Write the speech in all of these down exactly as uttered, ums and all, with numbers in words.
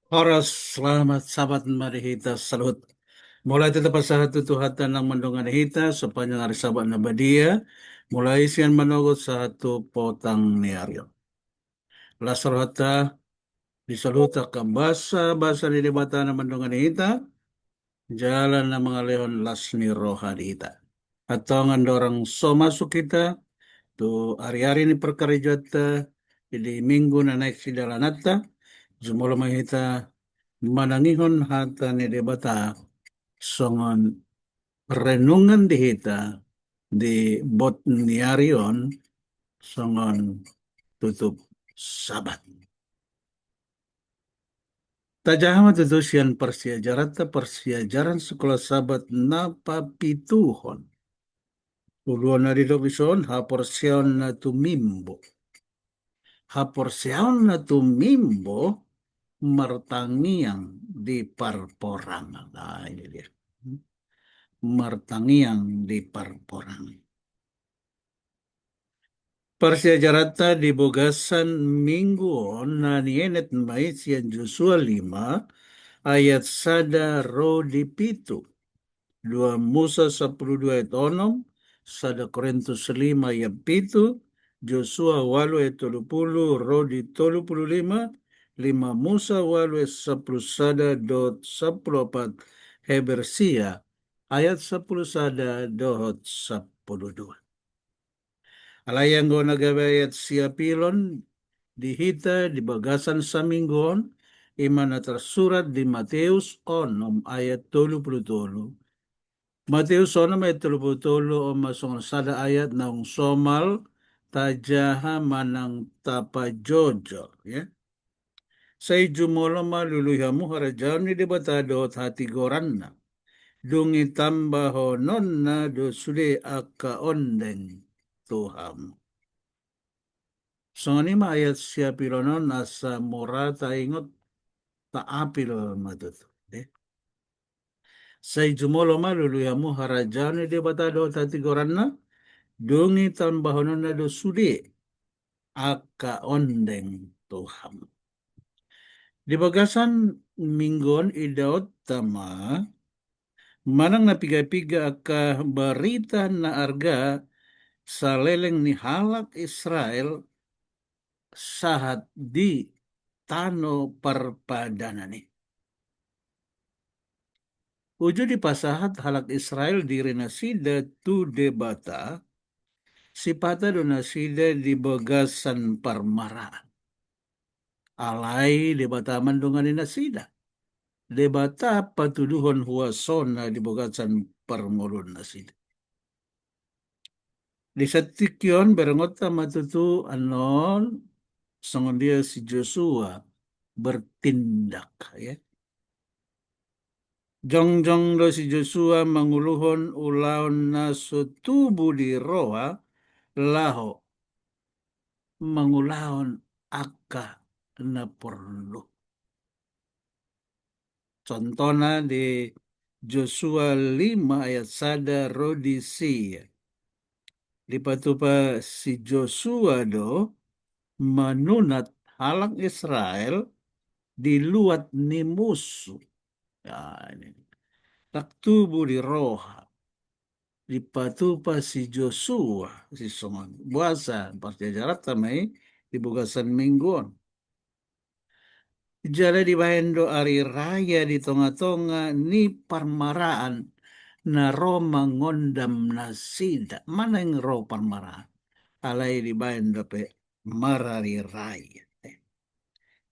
Horas, selamat Sabat ma di hita saluhut. Mauliate tapasahat tu Tuhanta nang mandongani hita sepanjang ari Sabat na badia, mulai sian manogot sahat tu potang ni ari on. Las rohanta di saluhut angka basa, basa ni Debata na mandongani hita, jala na mangalehon las ni roha di hita. Antong andorang so masuk hita tu ari-ari ni parkarejoanta di minggu na naeng sidalananta, jumolo ma hita manangihon hata ni Debata songon renungan di hita di bot ni ari on songon tutup Sabat. Tajaha ma tutu sian parsiajaranta, parsiajaran Sikola Sabat na papituhon. Uluan na didok dison, haporseaon na tumimbo. Haporseaon na tumimbo martangiang di parporangan. Nah, ini dia. Martangiang di parporangan. Parsiajaranta di bagasan minggu on na nienet ma i sian Josua lima ayat sada ro di pitu. Dua Musa sampulu dua ayat onom, sada Korintus lima ayat pitu, Josua walu ayat tolu pulu ro di tolu pulu lima, lima Musa walu ayat sampulu sada dohot sampulu opat, Heber sia ayat sampulu sada dohot sampulu dua. Alai anggo na gabe ayat siapilon di hita di bagasan saminggu on, i ma na tarsurat di Mateus onom ayat tolu pulu tolu. Mateus onom ayat tolu pulu tolu on ma songon sada ayat naung somal tajaha manang tapajojol, ya. Sai jumolo ma lului hamu harajaon ni Debata dohot hatigoranna. Dung i tambahononna do sude angka ondeng tu hamu. Songon i ma ayat siapilon on asa mura taingot, taapil ma tutu, eh. Sai jumolo ma lului hamu harajaon ni Debata dohot hatigoranna, dung i tambahononna do sude angka ondeng tu hamu. Di bagasan minggu on idaonta ma manang na piga-piga angka barita na arga saleleng ni halak Israel sahat di tano parpadanan i. Uju dipasahat halak Israel diri nasida tu Debata, sipata do nasida di bagasan parmaraan. Alai Debata mandongani nasida. Debata patuduhon huasona di bagasan parngoluon nasida. Di satingki on berengonta ma tutu annon songon dia si Josua bertindak, ya. Jongjong do si Josua manguluhon ulaon na so tubu di roha laho mangulahon angka na porlu. Contohna di Josua lima ayat sada ro di sia. Dipatupa si Josua do manunat halak Israel di luat ni musu. Ya, ini. Ndang tubu di roha. Dipatupa si Josua, si songon. Boasa, parsiajaranta ma i di bagasan minggu on. Jala dibaen do ari raya di tonga-tonga ni parmaraan na ro mangondam nasida. Manang ro parmaraan. Alai dibaen dope marari raya.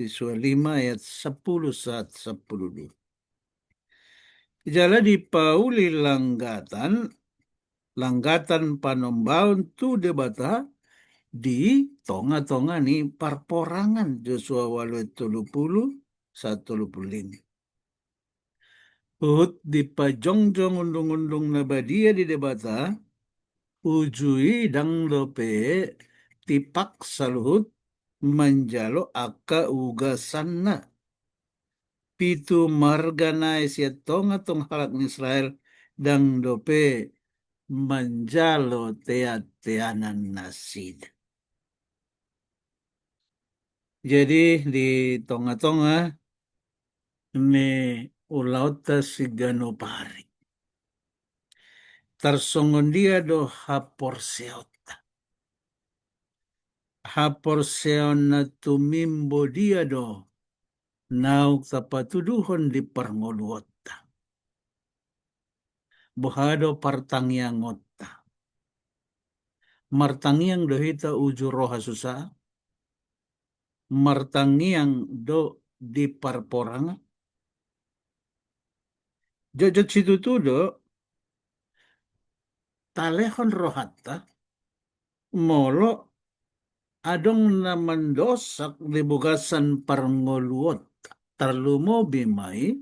Josua lima ayat sampulu sahat sampulu dua. Jala dipauli langgatan, langgatan panombaon tu Debata di tonga-tonga ni parporangan, Josua walu ayat tolu pulu sahat tolu pulu lima. Huhut dipajongjong undung-undung na badia di Debata, uju i ndang dope tipak saluhut manjalo angka ugasanna. Pitu marga nai sian tonga-tonga halak ni Israel ndang dope manjalo tean-teanan nasida. Jadi di tonga-tonga ni ulaonta siganup ari. Tarsongon dia do haporseaonta? Haporseaon na tumimbo dia do naung tapatuduhon di parngoluonta? Boha do partangiangonta? Martangiang do hita uju roha susa? Martangiang do di parporangan? Jotjot situtu do talehon rohanta molo adong na mandosak di bagasan parngoluonta, tarlumobi ma i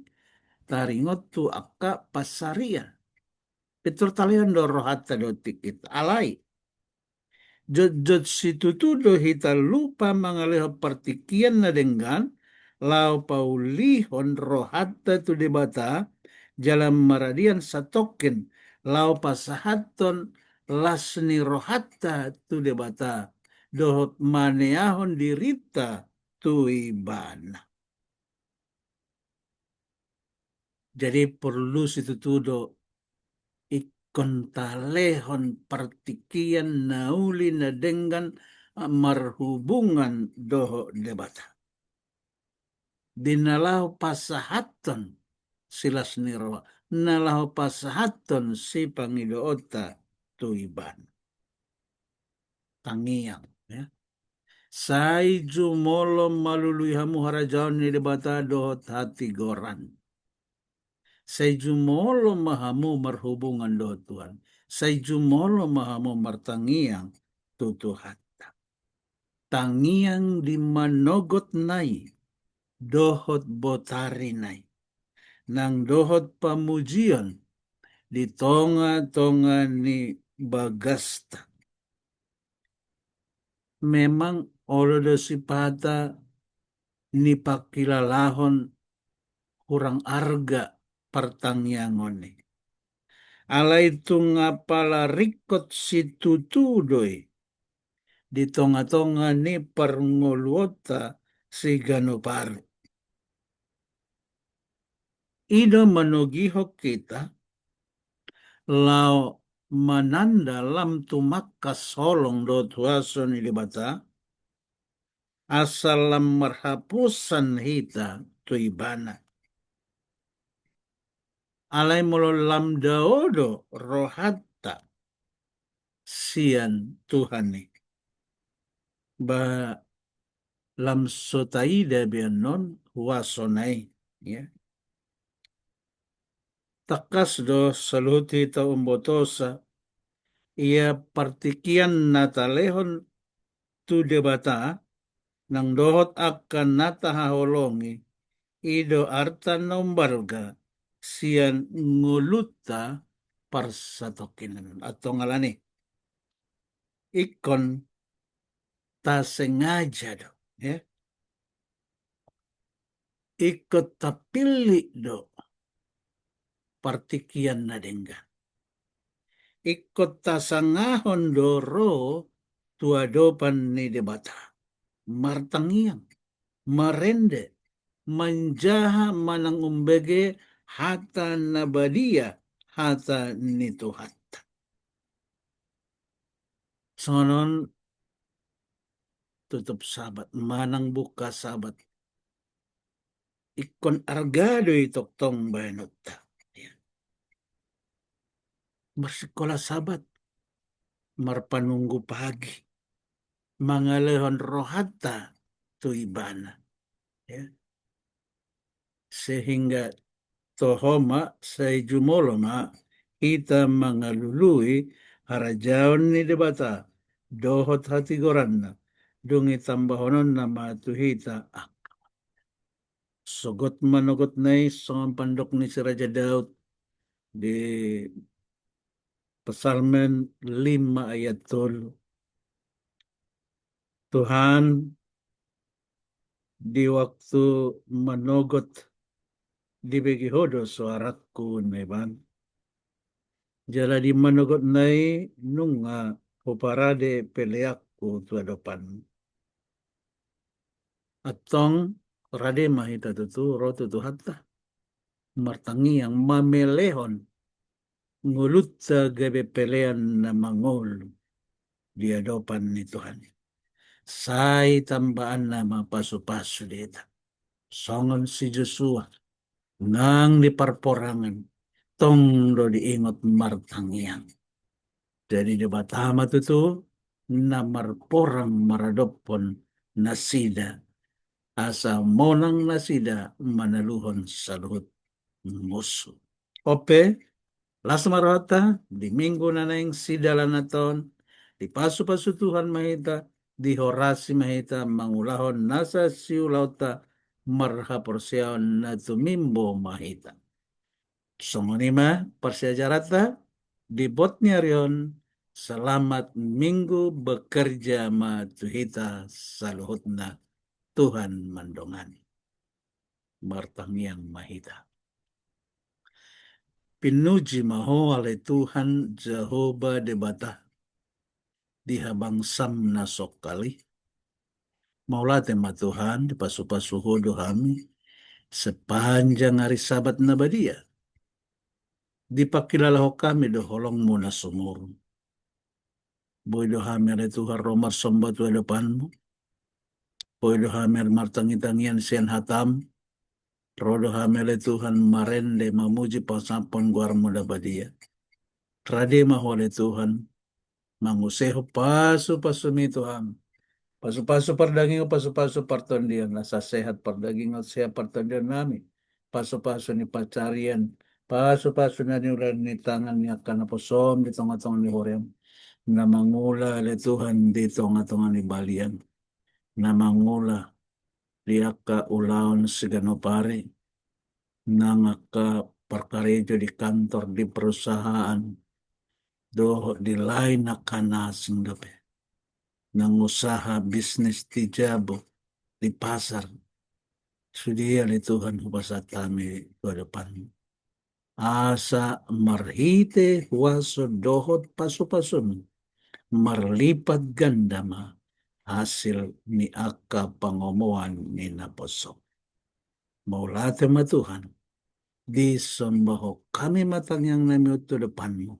taringot tu angka pansarian. Pintor talehon do rohanta dohot tingkinta. Alai jotjot situtu do hita lupa mangalehon partingkian na denggan laho paulihon rohanta tu Debata, jala maradian satongkin laho pasahathon las ni rohanta tu Debata dohot maneahon dirinta tu Ibana. Jadi porlu situtu do ingkon talehon partingkian na uli na denggan, ah, marhubungan dohot Debata. Di na laho pasahathon silas ni roha, na laho pasahathon sipangidoonta tu Ibana. Tangiang, ya. Sai jumolo ma lului hamu harajaon ni Debata dohot hatigoran. Sai jumolo ma hamu marhubungan dohot Tuhan. Sai jumolo ma hamu martangiang tu Tuhanta. Tangiang di manogotna i dohot botarina i, nang dohot pamujion di tongatonga ni bagasta. Memang olo do sipata ni pangkilalahon hurang arga partangiangon i. Alai tung apala ringkot situtu do i di tongatonga ni parngoluonta siganup ari. I do manogihon hita laho mananda lam tumangkas holong dohot huaso ni Debata, asa lam marhaposan hita tu Ibana. Alai molo lam dao do rohanta sian Tuhan i, ba lam so taida be annon huasona i, ya. Tangkas do saluhut hita umbotosa, ia partingkian na talehon tu Debata, nang dohot angka na tahaholongi, i do arta na umbalga sian ngolunta parsatongkinan. Antong alani ingkon tasengaja do, ya. Ingkon tapillit do partingkian na denggan. Ingkon tasangahon do ro tu adopan ni Debata, martangiang, marende, manjaha manang umbege hata na badia, hata ni Tuhanta. Songon on tutup Sabat, manang buka Sabat. Ingkon arga do i tongtong baenonta. Ya. Marsikola Sabat, marpanunggu pagi, mangalehon rohanta tu Ibana. Ya. Sehingga toho ma, sai jumolo ma hita mangalului harajaon ni Debata dohot hatigoranna, dung i tambahononna ma tu hita angka. Sogot manogotna i songon pandok ni si Raja Daud di Psalmen lima ayat tolu. Tuhan, di waktu manogot dibege Ho do soarangku, ninna ibana. Jala di manogotna i nunga huparade peleanku tu adopanMu. Antong Rade ma hita tutu ro tu Tuhanta, martangiang, mamelehon ngolunta gabe pelean na mangolu di adopan ni Tuhan. Sai tambaanna ma pasupasu di hita. Songon si Josua, nang di parporangan, tong do diingot martangiang. Jadi Debata ma tutu na marporang maradophon nasida, asa monang nasida manaluhon saluhut musu. On pe, las ma rohanta di Minggu na naeng sidalanan on, dipasupasu Tuhan ma hita, dihorasi ma hita mangulahon nasa siulaonta marhaporseaon, na tumimbo ma hita. Songon i ma parsiajaranta di bot ni ari on. Selamat Minggu bekerja ma tu hita saluhutna. Tuhan mandongani. Martangiang ma hita. Pinuji ma Ho ale Tuhan Jahowa Debata di habangsam na songkal i. Mauliate ma Tuhan, dipasupasu Ho do hami sepanjang ari Sabat na badia. Dipangkilalahon hami do holong-Mu na sumurung. Boi do hami ale Tuhan ro marsomba tu adopan-Mu. Boi do hami martangitangian sian hata-Mu. Ro do hami ale Tuhan marende mamuji pasampon goar-Mu na badia. Rade ma Ho ale Tuhan, mangusehon pasupasu-Mi tu hami. Pasupasu pardagingon, pasupasu partondion, asa sehat pardagingon, sehat partondion nami. Pasupasu ni pansarian, pasupasu na niula ni tangan ni angka naposo-Mu di tongatonga ni huria-Mu. Na mangula ale Tuhan di tongatonga ni balian. Na mangula di angka ulaon siganup ari, nang angka parkarejo di kantor, di perusahaan, dohot di lain angka na asing dope. Nang usaha bisnis di jabu, di pasar. Sude ale Tuhan hupasahat hami tu adopan-Mu. Asa marhite huaso dohot pasupasu-Mu, marlipat ganda ma hasil ni angka pangomoan ni naposo. Mauliate ma Tuhan, disombahon hami ma tangiang nami on tu adopan-Mu.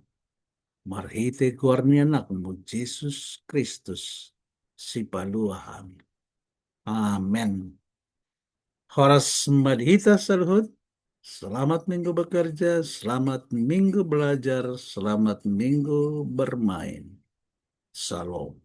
Marhite goar ni Anak-Mu Jesus Kristus, Sipalua hami. Amen. Horas ma di hita saluhut. Selamat Minggu bekerja, selamat Minggu belajar, selamat Minggu bermain. Shalom.